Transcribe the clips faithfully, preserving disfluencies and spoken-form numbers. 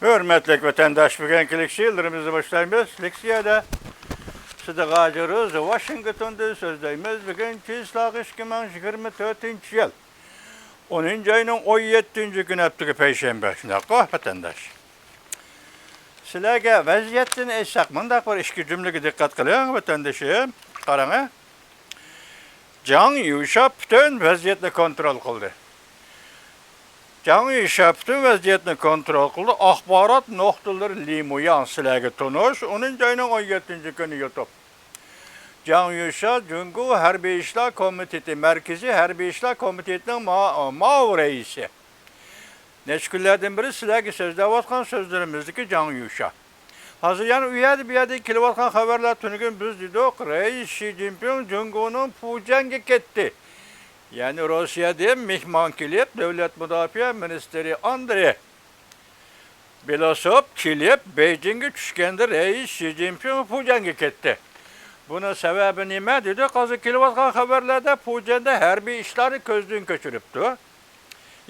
ھۆرمەتلىك ۋەتەنداش، بۈگۈنكى لېكسىيەلىرىمىزنى باشلايمىز. لېكسىيەدە سىدىق ھاجى روز، ۋاشىنگتوندىن سۆزلەيمىز. بۈگۈن چىسلاغ ئىككى مىڭ يىگىرمە تۆتىنچى يىل، ئونىنچى ئاينىڭ ئون يەتتىنچى كۈنى، ھەپتىكى پەيشەنبە. شۇنداققۇ، ۋەتەنداش؟ سىلەرگە ۋەزىيەتتىن ئېيتساق، مۇنداق بىر ئىككى جۈملىگە دىققەت قىلىڭ، ۋەتەندىشىم. قاراڭە. جاڭ يۈشا پۈتۈن ۋەزىيەتنى كونترول قىلدى. جاڭ يۈشا پۈتۈن ۋەزىيەتنى كونترول قىلدى. ئاخبارات نۇقتىلىرى لى مۇياڭ سىلەرگە تونۇش. ئونىنچى ئاينىڭ ئون يەتتىنچى كۈنى يۇتۇپ. جاڭ يۈشا جۇڭگو ھەربىي ئىشلار كومىتېتى، مەركىزىي ھەربىي ئىشلار كومىتېتىنىڭ ما-، ماۋۇ رەئىسى. نەچچە كۈنلەردىن بېرى سىلەرگە سۆزلەۋاتقان سۆزلىرىمىزدىكى جاڭ يۈشا. ھازىر يەنە ئۇ يەردە، بۇ يەردىن كېلىۋاتقان خەۋەرلەر، تۈنۈگۈن بىز دېدۇق، رەئىس شى جىنپىڭ جۇڭگونىڭ پۇجيەنگە كەتتى. يەنى روسىيەدىن مېھمان كېلىپ، دۆلەت مۇداپىئە مىنىستىرى ئاندرېي بېلوسوف كېلىپ، بېيجىڭغا چۈشكەندە، رەئىس شى جىنپىڭ پۇجيەنگە كەتتى. بۇنىڭ سەۋەبى نېمە؟ دېدۇق، ھازىر كېلىۋاتقان خەۋەرلەردە پۇجيەندە ھەربىي ئىشلارنى كۆزدىن كەچۈرۈپتۇ.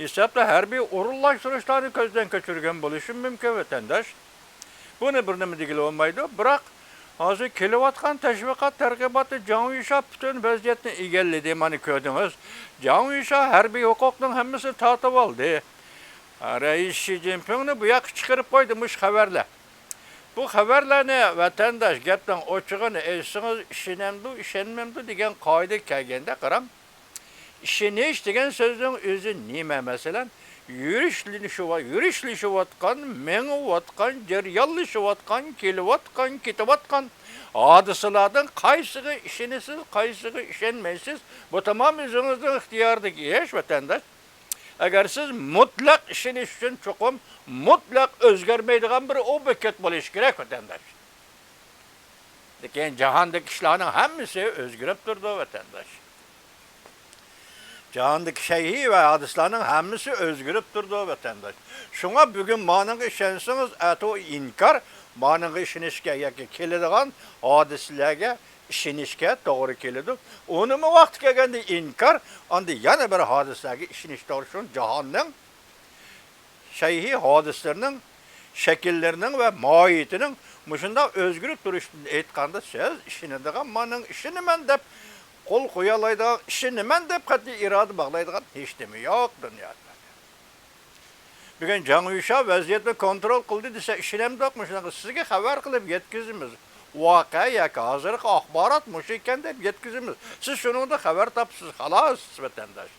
ھېسابتا ھەربىي ئورۇنلاشتۇرۇشلارنى كۆزدىن كەچۈرگەن بولۇشى مۇمكىن، ۋەتەنداش. بۇنى بىر نېمە دېگىلى بولمايدۇ. بىراق، ھازىر كېلىۋاتقان تەشۋىقات تەرغىباتتا جاڭ يۈشا پۈتۈن ۋەزىيەتنى ئىگىلىدى. مانا كۆردىڭىز. جاڭ يۈشا ھەربىي ھوقۇقنىڭ ھەممىسىنى تارتىۋالدى. رەئىس شى جىنپىڭنى بۇ ياققا چىقىرىپ قويدى مۇشۇ خەۋەرلەر. بۇ خەۋەرلەرنى، ۋەتەنداش، گەپنىڭ ئوچۇقىنى ئېيتسىڭىز، ئىشىنەمدۇ، ئىشەنمەمدۇ دېگەن قائىدىگە كەلگەندە، قاراڭ. ئىشىنىش دېگەن سۆزنىڭ ئۆزى نېمە؟ مەسىلەن، يۈرۈشلىشىۋا-، يۈرۈشلىشىۋاتقان، مېڭىۋاتقان، جەريانلىشىۋاتقان، كېلىۋاتقان، كېتىۋاتقان ھادىسىلاردىن قايسىغا ئىشىنىسىز، قايسىغا ئىشەنمەيسىز، بۇ تامام ئۆزىڭىزنىڭ ئىختىيارىدىكى ئىش، ۋەتەنداش. ئەگەر سىز مۇتلەق ئىشىنىش ئۈچۈن چوقۇم مۇتلەق ئۆزگەرمەيدىغان بىر ئوبيېكت بولۇشى كېرەك، ۋەتەنداش. لېكىن جاھاندىكى ئىشلارنىڭ ھەممىسى ئۆزگىرىپ تۇرىدۇ، ۋەتەنداش. جاھاندىكى شەيئى ۋە ھادىسىلەرنىڭ ھەممىسى ئۆزگىرىپ تۇرىدۇ، ۋەتەنداش. شۇڭا بۈگۈن مانىڭغا ئىشەنسىڭىز، ئەتە ئۇ ئىنكار، مانىڭغا ئىشىنىشكە ياكى كېلىدىغان ھادىسىلەرگە ئىشىنىشكە توغرا كېلىدۇ. ئۇنىمۇ ۋاقتى كەلگەندە ئىنكار، ئاندىن يەنە بىر ھادىسىلەرگە ئىشىنىش توغرا. شۇ جاھاننىڭ شەيئى ھادىسىلىرىنىڭ شەكىللىرىنىڭ ۋە ماھىيىتىنىڭ مۇشۇنداق ئۆزگىرىپ تۇرۇشىدىن ئېيتقاندا، سىز ئىشىنىدىغان، مانىڭ ئىشىنىمەن دەپ قول قويالايدىغان، ئىشىنىمەن دەپ قەتئىي ئىرادە باغلايدىغان ھېچنېمە يوق دۇنيادا. بۈگۈن جاڭ يۈشا ۋەزىيەتنى كونترول قىلدى دېسە، ئىشىنەمدۇق؟ مۇشۇنىڭغا سىزگە خەۋەر قىلىپ يەتكۈزىمىز. ۋەقە ياكى ھازىرقى ئاخبارات مۇشۇ ئىكەن دەپ يەتكۈزىمىز. سىز شۇنىڭدا خەۋەر تاپىسىز، خالاس، ۋەتەنداش.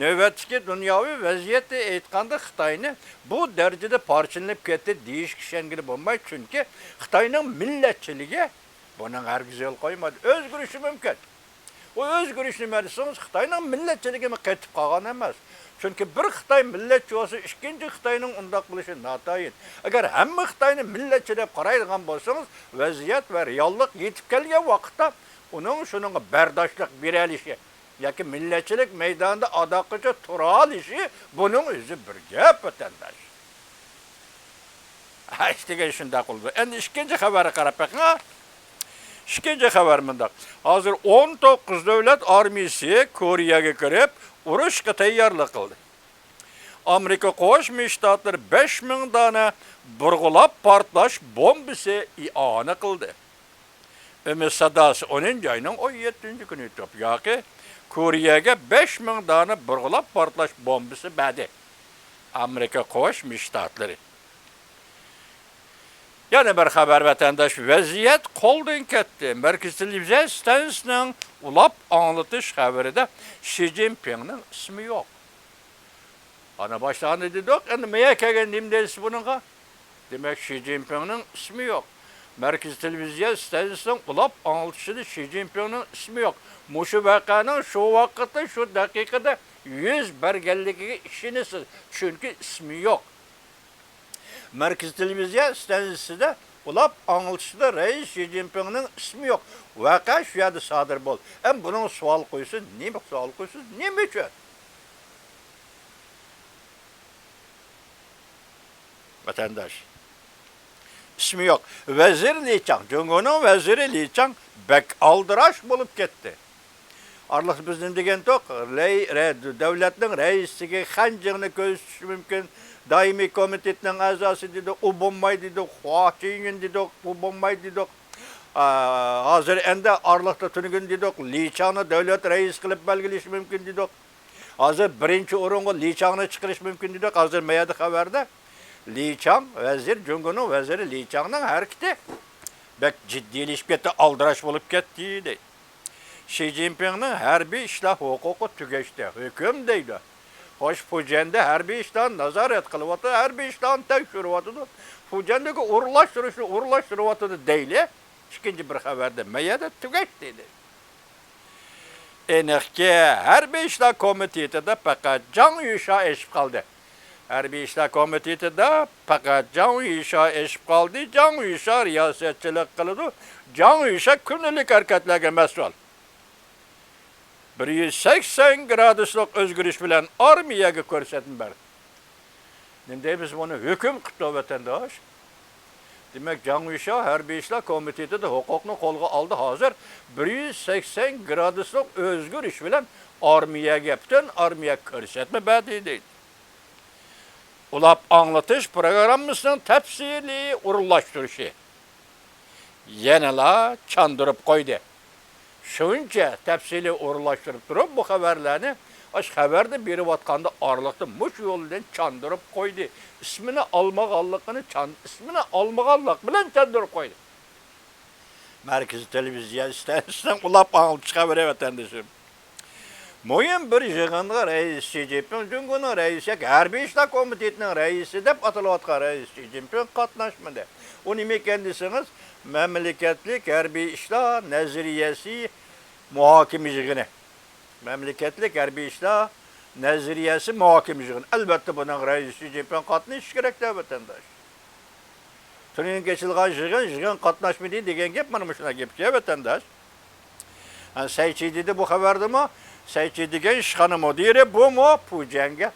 نۆۋەتتىكى دۇنياۋى ۋەزىيەتتە ئېيتقاندا، خىتاينى بۇ دەرىجىدە پارچىلىنىپ كەتتى دېيىشكە ئىشەنگىلى بولمايدۇ، چۈنكى خىتاينىڭ مىللەتچىلىكى بۇنىڭ ھەرگىز يول قويمايدۇ. ئۆزگىرىشى مۇمكىن. ئۇ ئۆزگىرىش نېمە دېسىڭىز، خىتاينىڭ مىللەتچىلىكىمۇ قېتىپ قالغان ئەمەس. چۈنكى بىر خىتاي مىللەتچى بولسا، ئىككىنچى خىتاينىڭ ئۇنداق بولۇشى ناتايىن. ئەگەر ھەممە خىتاينى مىللەتچى دەپ قارايدىغان بولسىڭىز، ۋەزىيەت ۋە رېئاللىق يېتىپ كەلگەن ۋاقىتتا ئۇنىڭ شۇنىڭغا بەرداشلىق بېرەلىشى، ياكى مىللەتچىلىك مەيدانىدا ئاداققىچە تۇرالىشى، بۇنىڭ ئۆزى بىر گەپ، ۋەتەنداش. ھە، ئىشتىگە شۇنداق بولىدۇ. ئەمدى ئىككىنچى خەۋەرگە قاراپ بېقىڭ. ئىككىنچى خەۋەر مۇنداق. ھازىر ئون توققۇز دۆلەت ئارمىيىسى كورېيەگە كىرىپ، ئۇرۇشقا تەييارلىق قىلدى. ئامېرىكا قوشما شتاتلىرى بەش مىڭ دانە بۇرغىلاپ پارتلاش بومبىسى ئىئانە قىلدى. ئۈمىد ساداسى ئونىنچى ئاينىڭ ئون يەتتىنچى كۈنى توپ ياقى كورېيەگە بەش مىڭ دانە بۇرغىلاپ پارتلاش بومبىسى بەردى. ئامېرىكا قوشما شتاتلىرى. يەنە بىر خەۋەر، ۋەتەنداش، ۋەزىيەت قولدىن كەتتى. مەركىزىي تېلېۋىزىيە ئىستانسىسىنىڭ ئۇلاپ ئاڭلىتىش خەۋىرىدە شى جىنپىڭنىڭ ئىسمى يوق. ئانا باشلىغاندا دېدۇق، ئەمدى مەيە كەلگەن نېمە دەيسىز بۇنىڭغا؟ دېمەك، شى جىنپىڭنىڭ ئىسمى يوق. مەركىزىي تېلېۋىزىيە ئىستانسىسىنىڭ ئۇلاپ ئاڭلىتىشىدا شى جىنپىڭنىڭ ئىسمى يوق. مۇشۇ ۋەقەنىڭ شۇ ۋاقىتتا، شۇ دەقىقىدە يۈز بەرگەنلىكىگە ئىشىنىسىز، چۈنكى ئىسمى يوق. مەركىزىي تېلېۋىزىيە ئىستانسىسىدا ئۇلاپ ئاڭلىتىشىدا رەئىس شى جىنپىڭنىڭ ئىسمى يوق. ۋەقە شۇ يەردە سادىر بولدى. ئەمما بۇنىڭغا سوئال قويسا، نېمە سوئال قويسا، نېمە ئۈچۈن؟ ۋەتەنداش. ئىسمى يوق. ۋەزىر لى چاڭ، جۇڭگونىڭ ۋەزىرى لى چاڭ بەك ئالدىراش بولۇپ كەتتى. ئارىلىقتا بىز نېمە دېگەنتۇق؟ رەي-، رە-، دۆلەتنىڭ رەئىسىگە خەنجىڭنى كۆرسىتىشى مۇمكىن، دائىمىي كومىتېتنىڭ ئەزاسى دېدۇق، ئۇ بولماي دېدۇق، خۇا چىڭيىن دېدۇق، ئۇ بولماي دېدۇق. ئا، ھازىر ئەمدى ئارىلىقتا تۈنگۈن دېدۇق، لى چاڭنى دۆلەت رەئىسى قىلىپ بەلگىلىشى مۇمكىن دېدۇق. ھازىر بىرىنچى ئورۇنغا لى چاڭنى چىقىرىش مۇمكىن دېدۇق. ھازىر مەيەدە خەۋەردە لى چاڭ ۋەزىر، جۇڭگونىڭ ۋەزىرى لى چاڭنىڭ ھەرىكىتى بەك جىددىيلىشىپ كەتتى، ئالدىراش بولۇپ كەتتى دەيدۇ. شى جىنپىڭنىڭ ھەربىي ئىشلار ھوقۇقى تۈگەشتى، ھۆكۈم دەيدۇ. خوش، فۇجيەندە ھەربىي ئىشلارنى نازارەت قىلىۋاتىدۇ، ھەربىي ئىشلارنى تەكشۈرۈۋاتىدۇ، فۇجيەندىكى ئورۇنلاشتۇرۇشنى ئورۇنلاشتۇرۇۋاتىدۇ دەيلى. ئىككىنچى بىر خەۋەردە مەيەدە تۈگەشتى دەيدۇ. ئېنىقكى، ھەربىي ئىشلار كومىتېتىدا پەقەت جاڭ يۈشا ئېشىپ قالدى. ھەربىي ئىشلار كومىتېتىدا پەقەت جاڭ يۈشا ئېشىپ قالدى. جاڭ يۈشا رىياسەتچىلىك قىلىدۇ. جاڭ يۈشا كۈندىلىك ھەرىكەتلەرگە مەسئۇل. بىر يۈز سەكسەن گرادۇسلۇق ئۆزگىرىش بىلەن ئارمىيەگە كۆرسەتمە بەردى. نېمە دەيمىز بۇنى؟ ھۆكۈم قىپتۇ، ۋەتەنداش. دېمەك، جاڭ يۈشا ھەربىي ئىشلار كومىتېتىدا ھوقۇقنى قولغا ئالدى، ھازىر بىر يۈز سەكسەن گرادۇسلۇق ئۆزگىرىش بىلەن ئارمىيەگە، پۈتۈن ئارمىيەگە كۆرسەتمە بەردى دەيدۇ. ئۇلاپ ئاڭلىتىش پروگراممىسىنىڭ تەپسىلىي ئورۇنلاشتۇرۇشى يەنىلا چاندۇرۇپ قويدى. شۇنچە تەپسىلىي ئورۇنلاشتۇرۇپ تۇرۇپ، بۇ خەۋەرلەرنى ئاشۇ خەۋەردە بېرىۋاتقاندا ئارىلىقتا مۇشۇ يول بىلەن چاندۇرۇپ قويدى. ئىسمىنى ئالمىغانلىقىنى چان-، ئىسمىنى ئالمىغانلىق بىلەن چاندۇرۇپ قويدى. مەركىزىي تېلېۋىزىيە ئىستانسىسىنىڭ ئۇلاپ ئاڭلىتىش خەۋىرى، ۋەتەندىشىم. مۇھىم بىر يىغىنغا رەئىس شى جىنپىڭ، جۇڭگونىڭ رەئىسى ياكى ھەربىي ئىشلار كومىتېتىنىڭ رەئىسى دەپ ئاتىلىۋاتقان رەئىس شى جىنپىڭ قاتناشمىدى. ئۇ نېمە ئىكەن دېسىڭىز، مەملىكەتلىك ھەربىي ئىشلار نەزەرىيەسى مۇھاكىمە يىغىنى. مەملىكەتلىك ھەربىي ئىشلار نەزەرىيەسى مۇھاكىمە يىغىنى. ئەلۋەتتە، بۇنىڭ رەئىسى شى جىنپىڭ قاتنىشىشى كېرەك-دە، ۋەتەنداش. تۈنۈگۈن ئېچىلغان يىغىن، يىغىن قاتناشمىدى دېگەن گەپ مانا مۇشۇنداق گەپكەن، ۋەتەنداش. ھە، سەي چى دېدى بۇ خەۋەردىمۇ، سەي چى دېگەن ئىشخانا مۇدىرى بۇمۇ پۇجيەنگە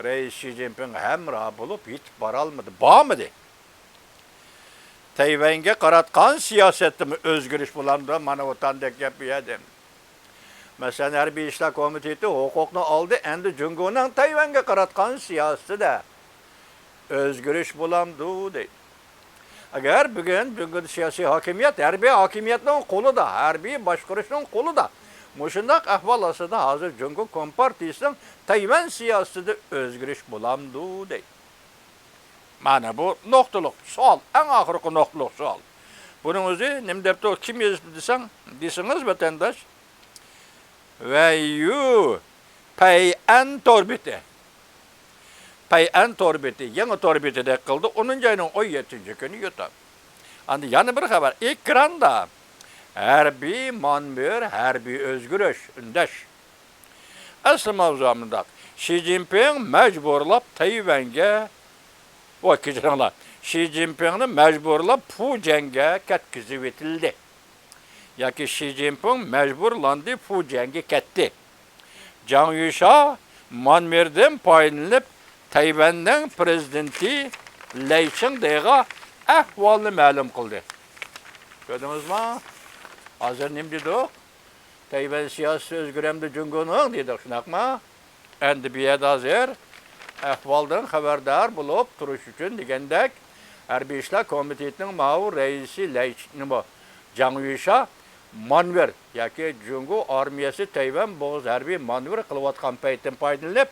رەئىس شى جىنپىڭ ھەمراھ بولۇپ يېتىپ بارالمىدى، بارمىدى. تەيۋەنگە قاراتقان سىياسەتتىمۇ ئۆزگىرىش بولامدۇ؟ مانا ئوتاندەك گەپ بۇ يەردە. مەسىلەن، ھەربىي ئىشلار كومىتېتى ھوقۇقنى ئالدى، ئەمدى جۇڭگونىڭ تەيۋەنگە قاراتقان سىياسىتىدە ئۆزگىرىش بولامدۇ دەيدۇ. ئەگەر بۈگۈن، بۈگۈن سىياسىي ھاكىمىيەت ھەربىي ھاكىمىيەتنىڭ قولىدا، ھەربىي باشقۇرۇشنىڭ قولىدا، مۇشۇنداق ئەھۋال ئاستىدا ھازىر جۇڭگو كومپارتىيىسىنىڭ تەيۋەن سىياسىتىدە ئۆزگىرىش بولامدۇ دەيدۇ. مانا بۇ نۇقتىلىق سوئال، ئەڭ ئاخىرقى نۇقتىلىق سوئال. بۇنىڭ ئۆزى نېمە دەپتۇ، كىم يېزىپتۇ دېسەڭ، دېسىڭىز، ۋەتەنداش، ۋەييۇ پەيئەن تور بېتى. پەيئەن تور بېتى، يېڭى تور بېتىدەك قىلدى، ئونىنچى ئاينىڭ ئون يەتتىنچى كۈنى يوتاپ. ئاندىن يەنە بىر خەۋەر، ئېكراندا ھەربىي مانېۋىر، ھەربىي ئۆزگىرىش، ئۈندەش. ئەسلى ماۋزۇ مۇنداق، شى جىنپىڭ مەجبۇرلاپ تەيۋەنگە، ۋاي، كەچۈرۈڭلار، شى جىنپىڭنى مەجبۇرلاپ پۇجيەنگە كەتكۈزۈۋېتىلدى. ياكى شى جىنپىڭ مەجبۇرلاندى پۇجيەنگە كەتتى. جاڭ يۈشا مانېۋىردىن پايدىلىنىپ، تەيۋەننىڭ پىرېزىدېنتى لەي چىڭدېغا ئەھۋالنى مەلۇم قىلدى. كۆردىڭىزمۇ؟ ھازىر نېمە دېدۇق؟ تەيۋەن سىياسىتى ئۆزگىرەمدۇ جۇڭگونىڭ دېدۇق، شۇنداقمۇ؟ ئەمدى بۇ يەردە ھازىر ئەھۋالدىن خەۋەردار بولۇپ تۇرۇش ئۈچۈن دېگەندەك، ھەربىي ئىشلار كومىتېتىنىڭ ماۋۇ رەئىسى لەي چىڭ نېمە، جاڭ يۈشا مانېۋىر ياكى جۇڭگو ئارمىيەسى تەيۋەن بوغۇز ھەربىي مانېۋىر قىلىۋاتقان پەيتتىن پايدىلىنىپ،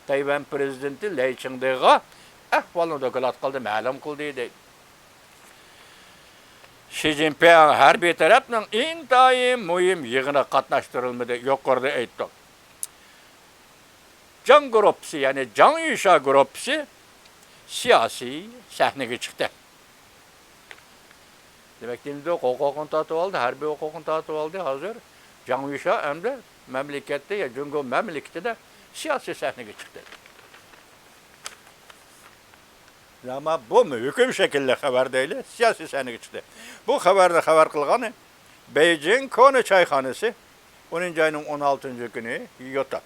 تەيۋەن پىرېزىدېنتى لەي چىڭدېغا ئەھۋالنى دوكلات قىلدى، مەلۇم قىلدى دەيدۇ. شى جىنپىڭ ھەربىي تەرەپنىڭ ئىنتايىن مۇھىم يىغىنىغا قاتناشتۇرۇلمىدى، يۇقىرىدا ئېيتتۇق. جاڭ گۇرۇپپىسى، يەنى جاڭ يۈشا گۇرۇپپىسى سىياسىي سەھنىگە چىقتى. دېمەك، دېمىدۇق، ھوقۇقىنى تارتىۋالدى، ھەربىي ھوقۇقىنى تارتىۋالدى. ھازىر جاڭ يۈشا ئەمدى مەملىكەتتە، يا جۇڭگو مەملىكىتىدە سىياسىي سەھنىگە چىقتى. ئەمما بۇمۇ ھۆكۈم شەكىللىك خەۋەر دەيلى، سىياسىي سەھنىگە چىقتى. بۇ خەۋەرنى خەۋەر قىلغىنى بېيجىڭ كونا چايخانىسى، ئونىنچى ئاينىڭ ئون ئالتىنچى كۈنى يوتاپ.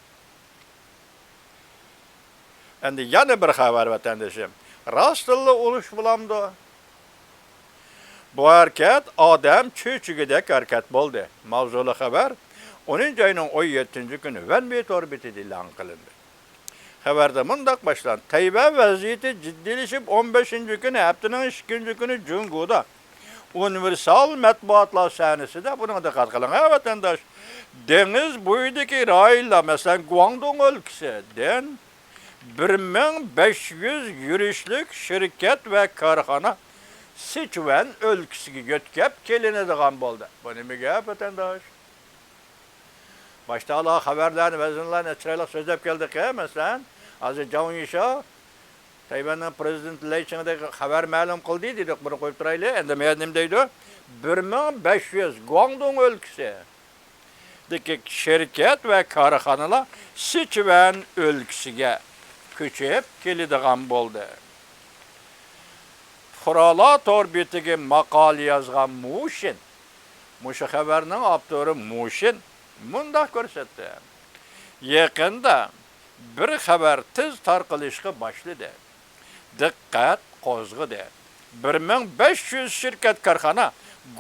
ئەمدى يەنە بىر خەۋەر، ۋەتەندىشىم. راستتىنلا ئۇرۇش بولامدۇ؟ بۇ ھەرىكەت ئادەم چۆچۈگىدەك ھەرىكەت بولدى. ماۋزۇلۇق خەۋەر ئونىنچى ئاينىڭ ئون يەتتىنچى كۈنى ۋەنبى تور بېتىدە ئېلان قىلىندى. خەۋەردە مۇنداق باشلاندى: تەيۋەن ۋەزىيىتى جىددىيلىشىپ، ئون بەشىنچى كۈنى، ھەپتىنىڭ ئىككىنچى كۈنى جۇڭگودا ئۇنىۋېرسال مەتبۇئاتلار سەھنىسىدە، بۇنىڭغا دىققەت قىلىڭ، ھە، ۋەتەنداش، دېڭىز بويىدىكى رايونلار، مەسىلەن، گۇاڭدۇڭ ئۆلكىسىدىن بىر مىڭ بەش يۈز يۈرۈشلۈك شىركەت ۋە كارخانا سىچۈەن ئۆلكىسىگە يۆتكەپ كېلىنىدىغان بولدى. بۇ نېمە گەپ، ۋەتەنداش؟ باشتالا خەۋەرلەرنى، ۋەزىنلەرنى چىرايلىق سۆزلەپ كەلدۇق، مەسىلەن، ھازىر جاۋ يىشاۋ تەيۋەننىڭ پرېزىدېنتى لەي چىڭدەك خەۋەر مەلۇم قىلدى دېدۇق، بۇنى قويۇپ تۇرايلى. ئەندى مەيەردە نېمە دەيدۇ؟ بىر مىڭ بەش يۈز، گۇاڭدۇڭ ئۆلكىسىدىكى شىركەت ۋە كارخانىلار سىچۈەن ئۆلكىسىگە كۆچۈپ كېلىدىغان بولدى. پۇقرالار تور بېتىگە ماقالە يازغان مۇشىن، مۇشۇ خەۋەرنىڭ ئاپتورى مۇشىن مۇنداق كۆرسەتتى: يېقىندا بىر خەۋەر تېز تارقىلىشقا باشلىدى، دىققەت قوزغىدى. بىر مىڭ بەش يۈز شىركەت، كارخانا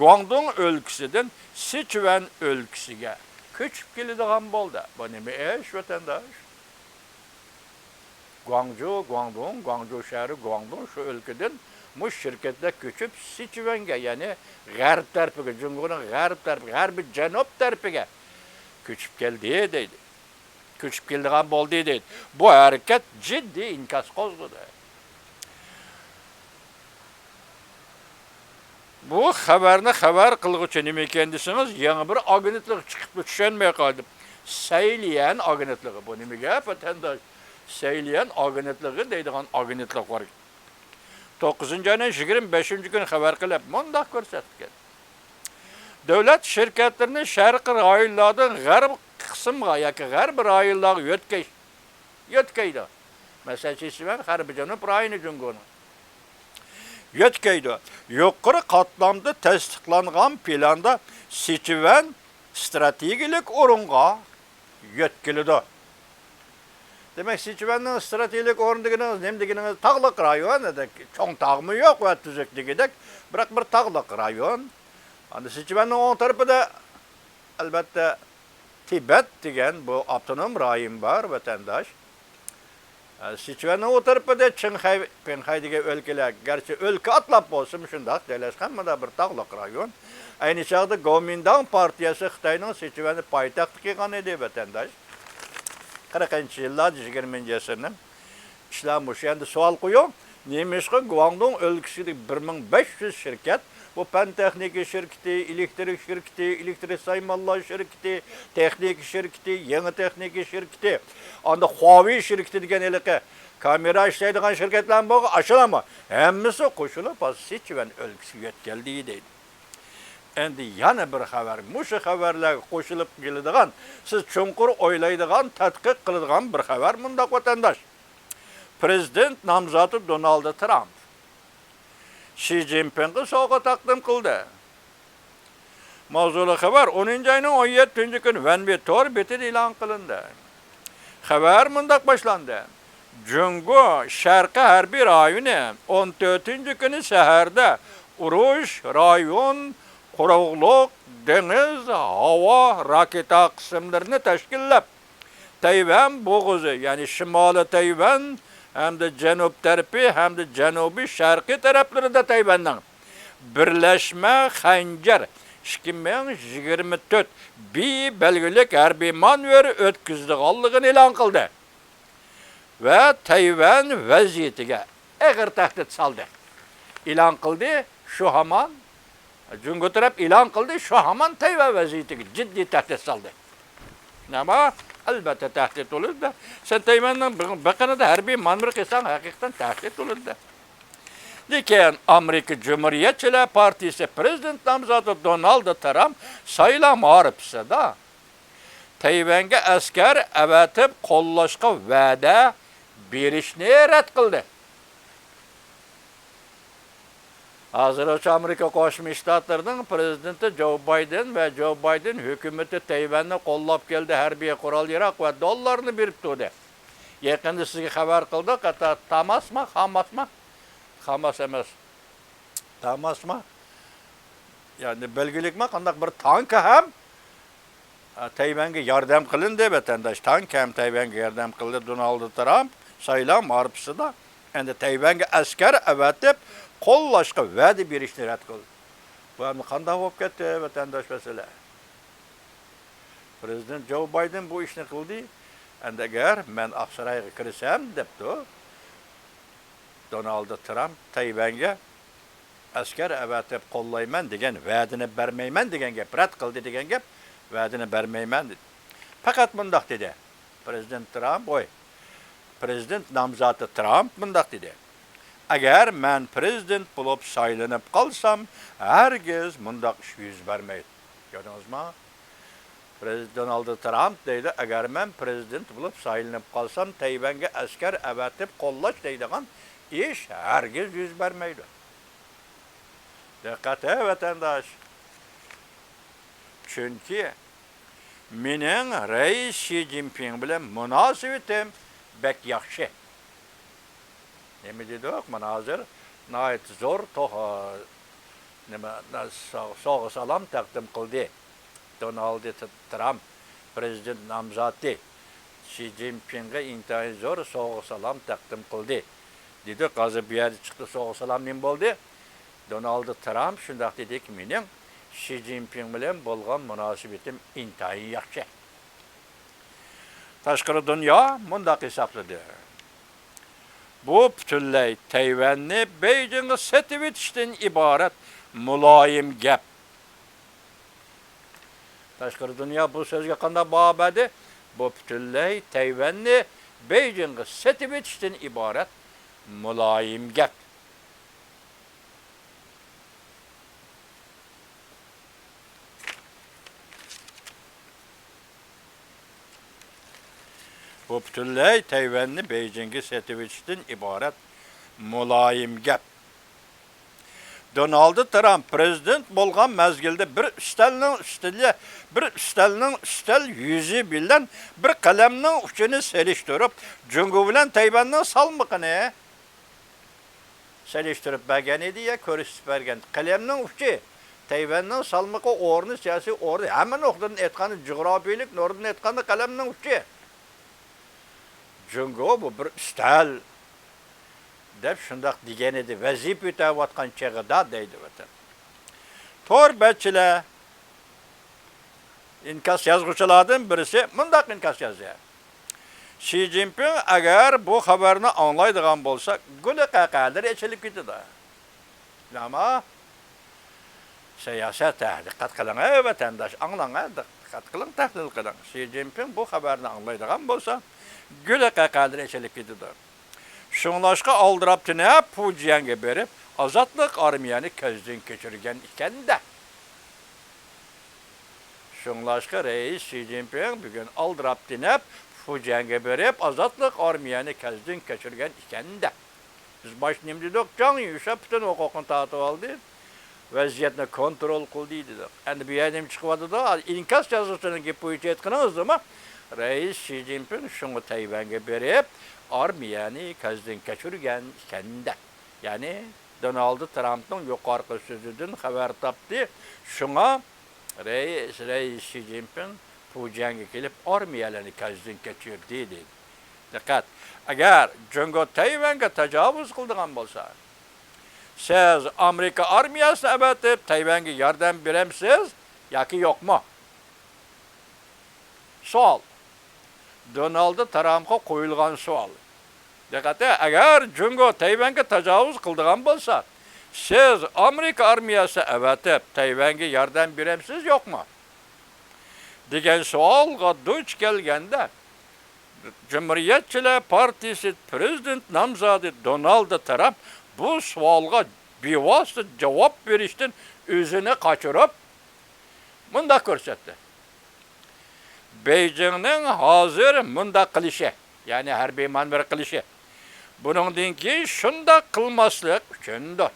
گۇاڭدۇڭ ئۆلكىسىدىن سىچۈەن ئۆلكىسىگە كۆچۈپ كېلىدىغان بولدى. بۇ نېمە ئىش، ۋەتەنداش؟ گۇاڭجۇ، گۇاڭدۇڭ، گۇاڭجۇ شەھىرى، گۇاڭدۇڭ، شۇ ئۆلكىدىن مۇشۇ شىركەتلەر كۆچۈپ، سىچۈەنگە، يەنى غەرب تەرىپىگە، جۇڭگونىڭ غەرب تەرىپىگە، غەربىي جەنۇب تەرىپىگە كۆچۈپ كەلدى دەيدۇ. كۆچۈپ كېلىدىغان بولدى دەيدۇ. بۇ ھەرىكەت جىددىي ئىنكاس قوزغىدى. بۇ خەۋەرنى خەۋەر قىلغۇچى نېمىكەن دېسىڭىز، يېڭى بىر ئاگېنتلىق چىقىپتۇ، چۈشەنمەي قالدىم. سەيليەن ئاگېنتلىقى. بۇ نېمە گەپ، ۋەتەنداش؟ سەيليەن ئاگېنتلىقى دەيدىغان ئاگېنتلىق بار. توققۇزىنچى ئاينىڭ يىگىرمە بەشىنچى كۈنى خەۋەر قىلىپ، مۇنداق كۆرسەتكەن: دۆلەت شىركەتلىرىنى شەرقىي رايونلاردىن غەرب قىسىمغا ياكى غەربىي رايونلارغا يۆتكەش، يۆتكەيدۇ. مەسىلەن، سىچۈەن غەربىي جەنۇب رايونى جۇڭگونىڭ. يۆتكەيدۇ. يۇقىرى قاتلامدا تەستىقلانغان پىلاندا سىچۈەن ئىستراتېگىيەلىك ئورۇنغا يۆتكىلىدۇ. دېمەك، سىچۈەننىڭ ئىستراتېگىيەلىك ئورنى دېگىنىڭىز نېمە دېگىنىڭىز؟ تاغلىق رايون، چوڭ تاغمۇ يوق ۋە تۈزۈك دېگۈدەك، بىراق بىر تاغلىق رايون. ئەندى سىچۈەننىڭ ئوڭ تەرىپىدە، ئەلۋەتتە، تىبەت دېگەن بۇ ئاپتونوم رايون بار، ۋەتەنداش. ئە، سىچۈەننىڭ ئۇ تەرىپىدە چىڭخەي، پىڭخەي دېگەن ئۆلكىلەر، گەرچە ئۆلكە ئاتلاپ بولسىمۇ، شۇنداق جايلاشقان مۇنداق بىر تاغلىق رايون. ئەينى چاغدا گومىنداڭ پارتىيەسى خىتاينىڭ سىچۈەننى پايتەخت قىلغان ئىدى، ۋەتەنداش. قىرىقىنچى يىللاردا، يىگىرمىنچى ئەسىرنىڭ. ئىشلار مۇشۇ. ئەمدى سوئال قويۇڭ، نېمىشقا گۇاڭدۇڭ ئۆلكىسىدىكى بىر مىڭ بەش يۈز شىركەت، بۇ پەن تېخنىكا شىركىتى، ئېلېكتىرىك شىركىتى، ئېلېكتىرىك سايمانلاش شىركىتى، تېخنىكا شىركىتى، يېڭى تېخنىكا شىركىتى، ئاندا خۇاۋېي شىركىتى دېگەن ھېلىقى كامېرا ئىشلەيدىغان شىركەتلەرمۇ بولغان، ئاشۇلارمۇ ھەممىسى قوشۇلۇپ، ھازىر سىچۈەن ئۆلكىسىگە يۆتكەلدى دەيدۇ. ئەمدى يەنە بىر خەۋەر، مۇشۇ خەۋەرلەرگە قوشۇلۇپ كېلىدىغان، سىز چوڭقۇر ئويلايدىغان، تەتقىق قىلىدىغان بىر خەۋەر مۇنداق، ۋەتەنداش. پرېزىدېنت نامزاتى دونالد ترامپ شى جىنپىڭغا سوۋغا تەقدىم قىلدى. ماۋزۇلۇق خەۋەر ئونىنچى ئاينىڭ ئون يەتتىنچى كۈنى ۋەنۋې تور بېتىدە ئېلان قىلىندى. خەۋەر مۇنداق باشلاندى: جۇڭگو شەرقىي ھەربىي رايونى ئون تۆتىنچى كۈنى سەھەردە ئۇرۇش، رايون، قۇرۇقلۇق، دېڭىز، ھاۋا، راكېتا قىسىملىرىنى تەشكىللەپ، تەيۋەن بوغۇزى، يەنى شىمالىي تەيۋەن ھەمدە جەنۇب تەرىپى ھەمدە جەنۇبىي شەرقىي تەرەپلىرىدە تەيۋەننىڭ بىرلەشمە خەنجەر ئىككى مىڭ يىگىرمە تۆت بى بەلگىلىك ھەربىي مانېۋىر ئۆتكۈزىدىغانلىقىنى ئېلان قىلدى ۋە تەيۋەن ۋەزىيىتىگە ئېغىر تەھدىت سالدى. ئېلان قىلدى، شۇ ھامان جۇڭگو تەرەپ ئېلان قىلدى، شۇ ھامان تەيۋەن ۋەزىيىتىگە جىددىي تەھدىت سالدى. نېمە؟ ئەلۋەتتە تەھدىت بولىدۇ. سەن تەيۋەننىڭ بېقىنىدا ھەربىي مانېۋىر قىلساڭ، ھەقىقەتەن تەھدىت بولىدۇ. لېكىن ئامېرىكا جۇمھۇرىيەتچىلەر پارتىيىسى پرېزىدېنت نامزاتى دونالد ترامپ سايلام ھارپىسىدا تەيۋەنگە ئەسكەر ئەۋەتىپ قوللاشقا ۋەدە بېرىشنى رەت قىلدى. ھازىرغىچە ئامېرىكا قوشما شتاتلىرىنىڭ پرېزىدېنتى جو بايدېن ۋە جو بايدېن ھۆكۈمىتى تەيۋەننى قوللاپ كەلدى، ھەربىي قورال-ياراغ ۋە دوللارنى بېرىپ تۇردى. يېقىندا سىزگە خەۋەر قىلدۇق، ھەتتا تاماسما، خاماسما؟ خاماس ئەمەس. تاماسما؟ يەنى بەلگىلىكما، قانداق بىر تانكا ھەم تەيۋەنگە ياردەم قىلىندى، ۋەتەنداش. تاڭ كەم تەيۋەنگە ياردەم قىلدى. دونالد ترامپ سايلام مارپىسىدا ئەمدى تەيۋەنگە ئەسكەر ئەۋەتىپ قوللاشقا ۋەدە بېرىشنى رەت قىلدى. بۇ ئەمدى قانداق بولۇپ كەتتى، ۋەتەنداش، مەسىلە؟ پرېزىدېنت جو بايدېن بۇ ئىشنى قىلدى. ئەمدى ئەگەر مەن ئاقسارايغا كىرسەم، دەپتۇ، دونالد ترامپ تەيۋەنگە ئەسكەر ئەۋەتىپ قوللايمەن دېگەن ۋەدىنى بەرمەيمەن دېگەن گەپ، رەت قىلدى دېگەن گەپ، ۋەدىنى بەرمەيمەن دېدى. پەقەت مۇنداق دېدى پرېزىدېنت ترامپ، ۋوي، پرېزىدېنت نامزاتى ترامپ مۇنداق دېدى، ئەگەر مەن پرېزىدېنت بولۇپ سايلىنىپ قالسام، ھەرگىز مۇنداق ئىش يۈز بەرمەيدۇ. كۆردىڭىزما؟ پرېزىدېنت دونالد ترامپ دەيدۇ، ئەگەر مەن پرېزىدېنت بولۇپ سايلىنىپ قالسام، تەيۋەنگە ئەسكەر ئەۋەتىپ قوللاش دەيدىغان ئىش ھەرگىز يۈز بەرمەيدۇ. دىققەت، ھەي ۋەتەنداش! چۈنكى مېنىڭ رەئىس شى جىنپىڭ بىلەن مۇناسىۋىتىم بەك ياخشى. نېمە دېدۇق؟ مانا ھازىر ناھايىتى زور توخ-، نېمە، سوغ-، سوغا سالام تەقدىم قىلدى. دونالد ت-، ترامپ، پرېزىدېنت نامزاتى، شى جىنپىڭغا ئىنتايىن زور سوغا سالام تەقدىم قىلدى. دېدۇق، ھازىر بۇ يەردە چىقتى، سوغا سالام نېمە بولدى؟ دونالد ترامپ شۇنداق دېدىكى، مېنىڭ شى جىنپىڭ بىلەن بولغان مۇناسىۋىتىم ئىنتايىن ياخشى. تاشقىرى دۇنيا مۇنداق ھېسابلىدى. بۇ پۈتۈنلەي تەيۋەننى بېيجىڭغا سېتىۋېتىشتىن ئىبارەت مۇلايىم گەپ. تاشقىرى دۇنيا بۇ سۆزگە قانداق باھا بەردى؟ بۇ پۈتۈنلەي تەيۋەننى بېيجىڭغا سېتىۋېتىشتىن ئىبارەت مۇلايىم گەپ. بۇ پۈتۈنلەي تەيۋەننى بېيجىڭگە سېتىۋېتىشتىن ئىبارەت مۇلايىم گەپ. دونالد ترامپ پرېزىدېنت بولغان مەزگىلدە بىر ئۈستەلنىڭ ئۈستىگە، بىر ئۈستەلنىڭ ئۈستەل يۈزى بىلەن بىر قەلەمنىڭ ئۇچىنى سېلىشتۇرۇپ، جۇڭگو بىلەن تەيۋەننىڭ سالمىقىنى سېلىشتۇرۇپ بەرگەن ئىدى يا كۆرسىتىپ بەرگەن. قەلەمنىڭ ئۇچى، تەيۋەننىڭ سالمىقى، ئورنى، سىياسىي ئورنى، ھەممە نۇقتىدىن ئېيتقاندا، جۇغراپىيىلىك نۇقتىدىن ئېيتقاندا، قەلەمنىڭ ئۇچى. جۇڭگو بۇ بىر ئۈستەل دەپ شۇنداق دېگەن ئىدى، ۋەزىپە ئۆتەۋاتقان چېغىدا دەيدۇ ۋەتەن. تور بەتچىلەر، ئىنكاس يازغۇچىلاردىن بىرسى مۇنداق ئىنكاس يازدى. شى جىنپىڭ ئەگەر بۇ خەۋەرنى ئاڭلايدىغان بولسا، گۈلە قەقەلىرى ئېچىلىپ كېتىدۇ. ئەمما سىياسەت، ھە، دىققەت قىلىڭ، ئەي ۋەتەنداش، ئاڭلاڭ، ھە، دىققەت قىلىڭ، تەھلىل قىلىڭ. شى جىنپىڭ بۇ خەۋەرنى ئاڭلايدىغان بولسا، گۈلە قەقەلىرى ئېچىلىپ كېتىدۇ. شۇڭلاشقا ئالدىراپ تېنەپ پۇجيەنگە بېرىپ، ئازادلىق ئارمىيەنى كۆزدىن كەچۈرگەن ئىكەن-دە. شۇڭلاشقا رەئىس شى جىنپىڭ بۈگۈن ئالدىراپ تېنەپ فۇجيەنگە بېرىپ، ئازادلىق ئارمىيەنى كەزدىن كەچۈرگەن ئىكەن-دە. بىز باشتا نېمە دېدۇق؟ جاڭ يۈشۈن پۈتۈن ھوقۇقنى تارتىۋالدى، ۋەزىيەتنى كونترول قىلدى دېدۇق. ئەمدى بۇ يەردە نېمە چىقىۋاتىدۇ؟ ئىنكاس يازغۇچىنىڭ گېپى بويىچە ئېيتقىنىڭىزدىمۇ، رەئىس شى جىنپىڭ شۇڭا تەيۋەنگە بېرىپ، ئارمىيەنى كەزدىن كەچۈرگەن ئىكەن-دە. يەنى دونالد ترامپنىڭ يۇقىرىقى سۆزىدىن خەۋەر تاپتى. شۇڭا رەئىس، رەئىس شى جىنپىڭ پۇجيەنگە كېلىپ ئارمىيەلەرنى كەزدىن كەچۈردى دېدى. دىققەت! ئەگەر جۇڭگو تەيۋەنگە تاجاۋۇز قىلىدىغان بولسا، سىز ئامېرىكا ئارمىيەسىنى ئەۋەتىپ تەيۋەنگە ياردەم بېرەمسىز ياكى يوقمۇ؟ سوئال. دونالد ترامپقا قويۇلغان سوئال. دىققەت! ئەگەر جۇڭگو تەيۋەنگە تاجاۋۇز قىلىدىغان بولسا، سىز ئامېرىكا ئارمىيەسى ئەۋەتىپ تەيۋەنگە ياردەم بېرەمسىز يوقمۇ؟ دېگەن سوئالغا دۇچ كەلگەندە، جۇمھۇرىيەتچىلەر پارتىيىسى پرېزىدېنت نامزادى دونالد ترامپ بۇ سوئالغا بىۋاسىتە جاۋاب بېرىشتىن ئۆزىنى قاچۇرۇپ، مۇنداق كۆرسەتتى. بېيجىڭنىڭ ھازىر مۇنداق قىلىشى، يەنى ھەربىي مانېۋىر قىلىشى، بۇنىڭدىن كېيىن شۇنداق قىلماسلىق ئۈچۈندۇر.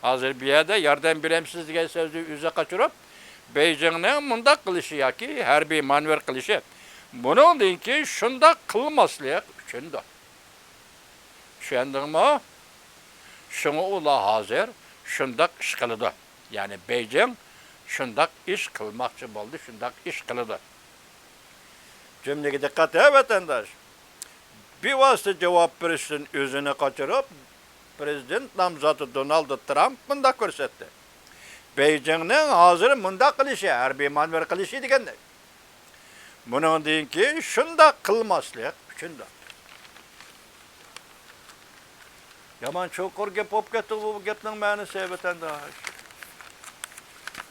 ھازىر بۇ يەردە ياردەم بېرەمسىز دېگەن سۆزنى ئۆزى قاچۇرۇپ، بېيجىڭنىڭ مۇنداق قىلىشى ياكى ھەربىي مانېۋىر قىلىشى، بۇنىڭدىن كېيىن شۇنداق قىلماسلىق ئۈچۈندۇر. چۈشەندىڭمۇ؟ شۇڭا ئۇلار ھازىر شۇنداق ئىش قىلىدۇ. يەنى بېيجىڭ شۇنداق ئىش قىلماقچى بولدى، شۇنداق ئىش قىلىدۇ. جۈملىگە دىققەت، ھە، ۋەتەنداش! بىۋاسىتە جاۋاب بېرىشتىن ئۆزىنى قاچۇرۇپ، پىرېزىدېنت نامزاتى دونالد ترامپ مۇنداق كۆرسەتتى. بېيجىڭنىڭ ھازىر مۇنداق قىلىشى، ھەربىي مانېۋىر قىلىشى دېگەندەك. بۇنىڭدىن كېيىن شۇنداق قىلماسلىق ئۈچۈندۇر. يامان چوڭقۇر گەپ بولۇپ كەتتى بۇ گەپنىڭ مەنىسى، ۋەتەنداش.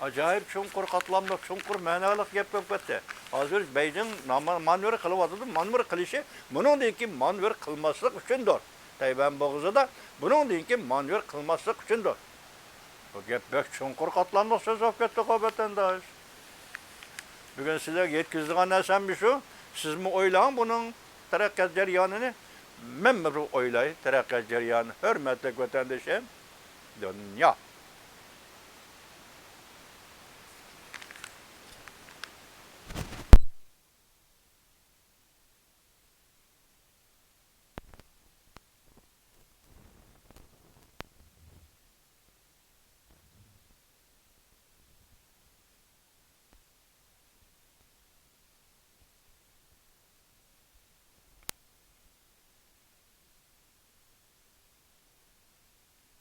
ئاجايىپ چوڭقۇر قاتلاملىق، چوڭقۇر مەنالىق گەپ بولۇپ كەتتى. ھازىر بېيجىڭ ناما-، مانېۋىر قىلىۋاتىدۇ، مانېۋىر قىلىشى بۇنىڭدىن كېيىن مانېۋىر قىلماسلىق ئۈچۈندۇر. تەيۋەن بوغۇزىدا بۇنىڭدىن كېيىن مانېۋىر قىلماسلىق ئۈچۈندۇر. بۇ گەپ بەك چوڭقۇر قاتلاملىق سۆز بولۇپ كەتتىغۇ، ۋەتەنداش. بۈگۈن سىلەرگە يەتكۈزىدىغان نەرسەم شۇ. سىزمۇ ئويلاڭ بۇنىڭ تەرەققىيات جەريانىنى. مەنمۇ بىر ئويلاي تەرەققىيات جەريانى. ھۆرمەتلىك ۋەتەندىشىم، دۇنيا.